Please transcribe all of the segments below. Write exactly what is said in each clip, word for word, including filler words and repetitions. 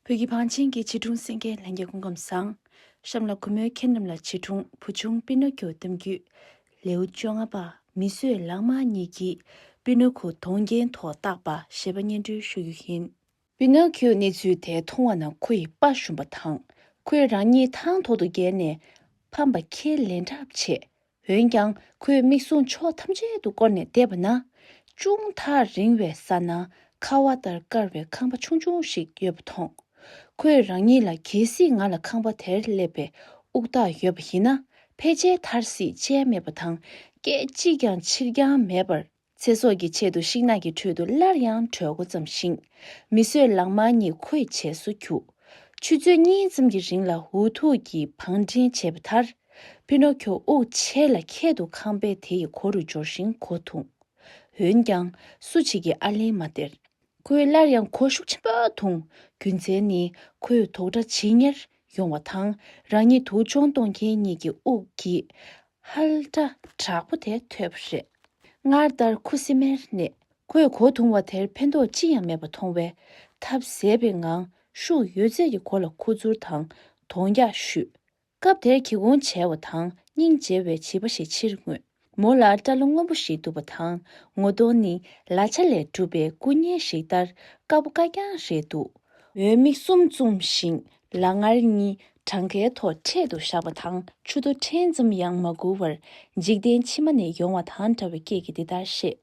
བོད་ཀྱི་བང་ཆེན་གྱི་བྱིས་སྒྲུང་གསན་མཁན་ལྷན་རྒྱས་སྐུ་ཁམས་བཟང་། གཤམ་ལ་གུས་མོས་ཁྱེད་རྣམས་ལ་བྱིས་སྒྲུང་བུ་ཆུང་པི་ནོ་ཁྱོ་གཏམ་རྒྱུད། ལེའུ་བཅོ་ལྔ་པ། མི་གསོད་ལག་དམར་གཉིས་ཀྱིས་པི་ནོ་ཁྱོ་དོན་རྐྱེན་ཐོག་བཏགས་པ་ཞེས་པ་སྙན་སྒྲོན་ཞུ་རྒྱུ་ཡིན། པི་ནོ་ཁྱོའི་གནས་ཚུལ་དེ་མཐོང་བ་ན་ཁོ་ཡི་དཔའ་ཞུམ་པ་དང་། ཁོས་རང་ཉིད་ཐང་ཐོག་ཏུ་བརྒལ་ནས་ཕམ་པ་ཁས་ལེན་གྲབས་བྱས། འོན་ཀྱང་ཁོས་མིག་ཟུང་ཕྱོགས་ཐམས་ཅད་དུ་བསྐོར་ནས་བལྟས་པ་ན། ཅུང་ཐག་རིང་བའི་ས་ན་ཁ་བ་ལྟར་དཀར་བའི་ཁང་པ་ཆུང་ཆུང་ཞིག་ཡོད་པ་མཐོང་། ཁོས་རང་ཉིད་ལ་གལ་སྲིད་ང་ལ་ཁང་པ་དེར་སླེབས་པའི་དབུགས་ཐག་ཡོད་པ་ཡིན་ན། ཕལ་ཆེར་མཐར་སྲིད་ཅེས་སྨྲས་པ་དང་། སྐད་ཅིག་ཀྱང་ཕྱིར་འགྱངས་མེད་པར། ཚེ་སྲོག་གི་ཆེད་དུ་ཤིང་ནགས་ཀྱི་ཁྲོད་དུ་སླར་ཡང་བྲོས་འགོ་བརྩམས་ཤིང་། མི་གསོད་ལག་དམར་གཉིས་ཁོའི་བྱད་སོ་གྱུར། ཆུ་ཚོད་གཉིས་ཙམ་གྱི་རིང་ལ་འུ་ཐུག་གིས་བང་བསྒྲིགས་བྱས་པ་མཐར། པི་ནོ་ཁྱོ་དབུགས་ཆད་ལ་ཁྱད་དུ་ཁང་པའི་དེ་ཡི་སྒོ་རུ་འབྱོར་ཞིང་གོ་ཐུང་། འོན་ཀྱང་སུ་ཞིག་གིས་ཨ་ལན་མ་སྟེར། ཁོས་སླར་ཡང་གོ་ཤུགས་ཆེན་པོས་ཐུང་། རྒྱུ་མཚན་ནི་ཁོས་དོགས་འདྲ་ཇི་སྙེད་ཡོང་བ་དང་། རང་ཉིད་དུག་སྦྱོང་གཏོང་མཁན་གཉིས་ཀྱི་དབུགས་ཀྱིས་ཧ་ལས་དྲག་པོ་དེ་ཐོས་པ་རེད། སྔར་ལྟར་ཁུ་སིམ་མེར་གནས། ཁོས་གོ་ཐུང་བ་དེར་ཕན་ཐོགས་ཅི་ཡང་མེད་པ་མཐོང་བས། ཐབས་ཟད་པའི་ངང་ཤུགས་ཡོད་ཚད་ཀྱིས་མགོ་ལ་ཁུ་ཚུར་དང་གདོང་རྒྱག་གཞུས། སྐབས་དེར་སྒེའུ་ཁུང་བྱས་པ་དང་སྙིང་རྗེ་བའི་བྱིས་པ་ཞིག་ཕྱིར་མངོན། མོ་ལ་སྐྲ་ལོ་སྔོན་པོ་ཞིག་འདུག་པ་དང་། ངོ་གདོང་ནི་ལ་ཆ་ལས་གྲུབ་པའི་སྐུ་བརྙན་ཞིག་ལྟར་དཀར་པོ་དཀར་རྐྱང་རེད་འདུག། འོད་མིག་གསུམ་བཙུམས་ཤིང་ལག་ངར་གཉིས་བྲང་ཁའི་ཐོག་འཕྲེད་དུ་བཞག་པ་དང་། མཆུ་ཏོ་ཕྲན་ཙམ་ཡང་མ་འགུལ་བར་འཇིག་རྟེན་ཕྱི་མ་ནས་ཡོང་བ་དང་འདྲ་བའི་སྐད་ཀྱིས་འདི་ལྟར་བཤད།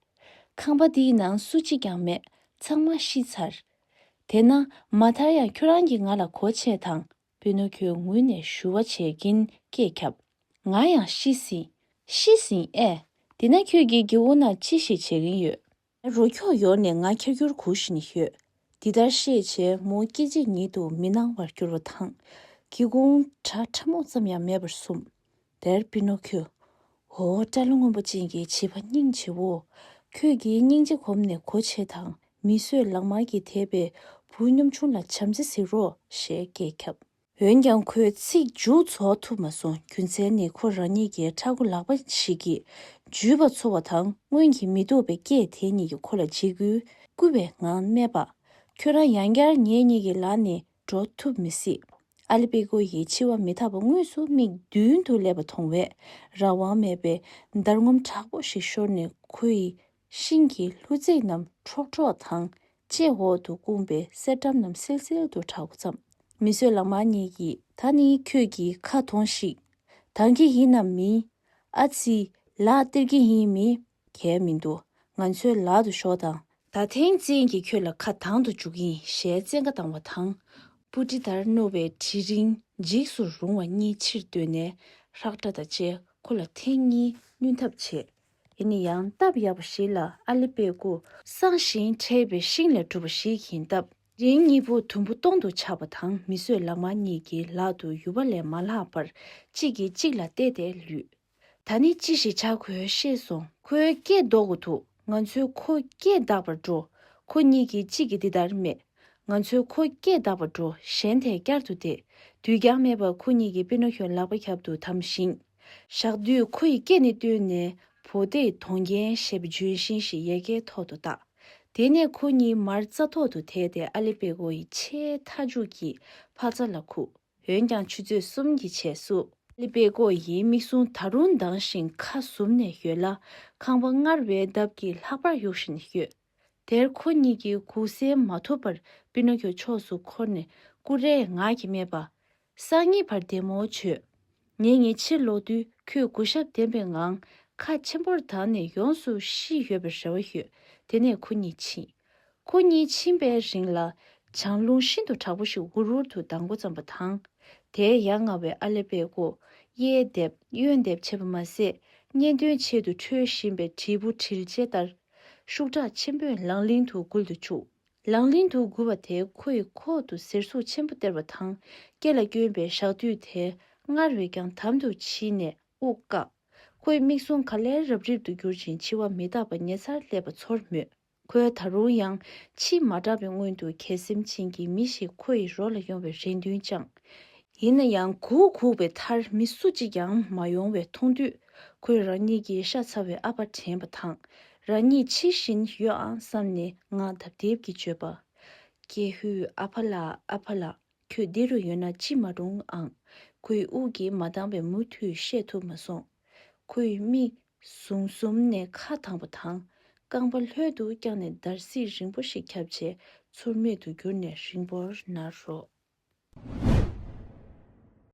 ཁང་པ་འདིའི་ནང་སུ་གཅིག་ཀྱང་མེད། ཚང་མ་ཤི་ཚར། དེས་ན་མ་མཐར་ཡང་ཁྱོད་རང་གིས་ང་ལ་སྒོ་ཕྱེ་དང་། པི་ནོ་ཁྱོས་ངུས་ནས་ཞུ་བ་བྱས་ཀྱིན་སྐད་བརྒྱབ། ང་ཡང་ཤི་ཟིན། ཤི་ཟིན་ཨེ། དེས་ན་ཁྱོད་ཀྱིས་སྒེའུ་ཁུང་ནང་ཅི་ཞིག་བྱེད་ཀྱིན་ཡོད། རོ་ཁྱོག་ཡོར་ནས་ང་འཁྱར་འཁྱོར་སྒུག་བཞིན་ཡོད། འདི་ལྟར་བཤད་བྱས་མོ་སྐད་ཅིག་ཉིད་དུ་མི་སྣང་བར་གྱུར་བ་དང་། སྒེའུ་ཁུང་བྲ་ཕྲ་མོ་ཙམ་ཡང་མེད་པར་གསུངས། དེར་པི་ནོ་ཁྱོས། འོ་སྐྲ་ལོ་སྔོན་པོ་ཅན་གྱི་བྱིས་པ་སྙིང་རྗེ་བོ། ཁྱོད་ཀྱིས་སྙིང་རྗེ་སྒོམ་ནས་སྒོ་ཕྱེ་དང་། མི་གསོད་ལག་དམར་གྱིས་དེད་པའི་བུ་གཉོམ་ཆུང་ལ་བྱམས་བརྩེ་གཟིགས་རོགས་ཞེས་སྐད་བརྒྱབ། འོན་ཀྱང་ཁོས་ཚིག་མཇུག་རྫོགས་ཐུབ་མ་སོང་། རྒྱུ་མཚན་ནི་ཁོ་རང་ཉིད་ཀྱི་ཕྲ་མགོ་ལག་པ་ཞིག་གིས་འཇུས་པ་ཚོར་བ་དང་། སྔོན་གྱི་མི་སྡུག་པའི་སྐད་དེ་གཉིས་ཀྱིས་ཁོ་ལ་འཇིགས་སྐུལ་སྐུལ་བའི་ངང་སྨྲས་པ། ཁྱོད་རང་ཡང་བསྐྱར་ངེད་གཉིས་ཀྱི་ལག་ནས་འགྲོ་ཐུབ་མི་སྲིད། ཨ་ལི་པེ་ཀོ་ཡིས་འཆི་བ་མི་རྟག་པ་དངོས་སུ་མིག་མདུན་དུ་སླེབས་པ་མཐོང་བས། རང་དབང་མེད་པའི་འདར་ངོམ་དྲག་པོ་ཞིག་ཤོར་ནས་ཁོ་ཡི་ཤིང་གི་ལྷུ་ཚིགས་རྣམས་ཁྲོག་ཁྲོག་དང་། ལྕེ་འོག་ཏུ་བསྐུམས་པའི་གསེར་སྦྲམ་རྣམས་སིལ་སིལ་དུ་གྲག་འགོ་བརྩམས། མི་གསོད་ལག་དམར་གཉིས་ཀྱིས། ད་ནི་ཁྱོད་ཀྱིས་ཁ་གདོང་ཞིག། འདང་གི་ཡིན་ནམ་མིན། ཨ་ཙི། ལག་སྟེར་གི་ཡིན་མིན། གལ་མི་འདུག། ང་ཚོའི་ལག་ཏུ་ཤོག་དང་། ད་ཐེངས་བཙན་གྱིས་ཁྱོད་ལ་ཁ་གདང་དུ་འཇུག་གི་ཡིན་ཞེས་བཙན་བཀའ་བཏང་བ་དང་། སྤུ་གྲི་ལྟར་རྣོ་བའི་གྲི་རིང་འཇིགས་སུ་རུང་བ་གཉིས་ཕྱིར་བཏོན་ནས། ཧྲག་སྒྲ་དང་བཅས་ཁོ་ལ་ཐེངས་གཉིས་བསྣུན་ཐབས་བྱས། ཡིན་ན་ཡང་སྟབས་ཡག་པ་ཞིག་ལ་ཨ་ལི་པེ་ཀོ་སྲང་བཞིན་ཕྲེད་པའི་ཤིང་ལས་གྲུབ་པ་ཞིག་ཡིན་སྟབས། རིང་གཉིས་པོ་དུམ་བུ་སྟོང་དུ་ཆག་པ་དང་། མི་གསོད་ལག་དམར་གཉིས་ཀྱི་ལག་ཏུ་ཡུ་བ་ལས་མ་ལྷག་པར་གཅིག་གིས་གཅིག་ལ་བལྟས་ཏེ་ལུས། ད་ནི་ཅི་ཞིག་བྱ་དགོས་ཤེས་སོང་། ཁོའི་སྐད་ལྡོག་དགོས་འདུག། ང་ཚོས་ཁོ་སྐད་བདག་པར་འགྲོ། ཁོ་གཉིས་ཀྱིས་གཅིག་གིས་འདི་ལྟར་སྨྲས། ང་ཚོས་ཁོ་སྐད་བདག་པར་འགྲོ། གཞན་དེ་བསྐྱར་དུ་བལྟས། དུས་ཀྱང་མེད་པར་ཁོ་གཉིས་ཀྱིས་པི་ནོ་ཁྱོའི་ལག་པ་ཁྱབ་ཏུ་བསྡམས་ཤིང་། ཞག་དུས་ཁོ་ཡི་སྐད་ནི་བཏོན་ནས། བོ་ཏའི་གདོང་རྒྱན་ཞེས་པའི་ལྗོན་ཤིང་ཞིག་ཡལ་གའི་ཐོག་ཏུ་བཏགས། དེ་ནས་ཁོ་གཉིས་མར་རྩྭ་ཐོག་ཏུ་དེད་དེ་ཨ་ལི་པེ་ཀོ་ཡི་ཆེས་མཐའ་མཇུག་གི་ཕ་རྩ་ལ་ཁུག། འོན་ཀྱང་ཆུ་ཚོད་གསུམ་གྱི་རྗེས་སུ། ཨ་ལི་པེ་ཀོ་ཡིས་མིག་ཟུང་ད་རུང་གདངས་ཤིང་ཁ་ཟུམ་ནས་ཡོད་ལ། ཁང་པ་སྔར་བས་ལྡབ་ཀྱིས་ལྷག་པར་གཡུག་བཞིན་ཡོད། དེར་ཁོ་གཉིས་ཀྱིས་གུག་སེང་མ་ཐུབ་པར་པི་ནོ་ཁྱོ་ཕྱོགས་སུ་འཁོར་ནས་ཀུ་རེའི་ངག་གིས་སྨྲས་པ། སང་ཉིན་བར་བདེ་མོ་བྱོས། ངས་ངའི་ཕྱིར་ལོག་དུས་ཁོས་གུས་ཞབས་ལྡན་པའི་ངང་ཁ་ཆེན་པོར་གདངས་ནས་ཡོངས་སུ་ཤི་ཡོད་པའི་རེ་བ་ཡོད། དེ་ནས་ཁོ་གཉིས་ཕྱིན། ཁོ་གཉིས་ཕྱིན་པའི་རིང་ལ་ལྗང་རླུང་ཤིན་ཏུ་དྲག་པོ་ཞིག་འུར་འུར་དུ་ལྡང་འགོ་བརྩམས་པ་དང་། དེས་ཡ་ང་བའི་ཨ་ལེ་པེ་ཀོ་གཡས་འདེབས་གཡོན་འདེབས་བྱས་པ་མ་ཟད། གཉེན་དོན་ཆེད་དུ་འཕྲོད་བཞིན་པའི་དྲིལ་བུ་དྲིལ་ལྕེ་ལྟར་ཤུགས་དྲག་ཆེན་པོས་ལང་ལིང་དུ་འགུལ་དུ་བཅུག། ལང་ལིང་དུ་འགུལ་བ་དེས་ཁོ་ཡི་ཁོག་ཏུ་གཟེར་ཟུག་ཆེན་པོ་སྟེར་བ་དང་། སྐེ་ལ་བསྐྱོན་པའི་ཞག་དུས་དེ་སྔར་བས་ཀྱང་དམ་དུ་ཕྱིན་ནས་དབུགས་བཀག། ཁོའི་མིག་ཟུང་ག་ལེར་རབ་རིབ་ཏུ་གྱུར་ཅིང་འཆི་བ་མི་རྟག་པ་ཉེ་སར་སླེབས་པ་ཚོར་མོད། ཁོས་ད་རུང་ཡང་འཆི་མ་དྲགས་པའི་སྔོན་དུ་གྱལ་སེམས་ཅན་གྱི་མི་ཞིག་ཁོ་ཡི་རོ་ལ་ཡོང་བའི་རེ་འདུན་བཅངས། ཡིན་ན་ཡང་གུག་གུག་པའི་མཐར་མི་སུ་གཅིག་ཀྱང་མ་ཡོང་བའི་མཐོང་དུས། ཁོས་རང་ཉིད་ཀྱི་ཤ་ཚ་བའི་ཨ་ཕ་དྲན་པ་དང་། རང་ཉིད་འཆི་བཞིན་ཡོད་ཨང་བསམ་ནས་ངག་ལྡབ་ལྡིབ་ཀྱིས་བརྗོད་པ། ཀྱེ་ཧུད། ཨ་ཕ་ལགས། ཨ་ཕ་ལགས། ཁྱོད་འདི་རུ་ཡོད་ན་ཅི་མ་རུང་ཨང་། ཁོའི་དབུགས་ཀྱིས་མ་འདང་བས་མུ་མཐུད་བཤད་ཐུབ་མ་སོང་། ཁོའི་མིག་ཟུམ་ཟུམ་ནས་ཁ་དྭངས་པོ་དང་། རྐང་པ་ལྷོད་དུ་བརྐྱངས་ནས་འདར་སིག་རིང་པོ་ཞིག་བརྒྱབ་རྗེས་ཚུར་མེད་དུ་གྱུར་ནས་རིང་པོར་ན་རོ།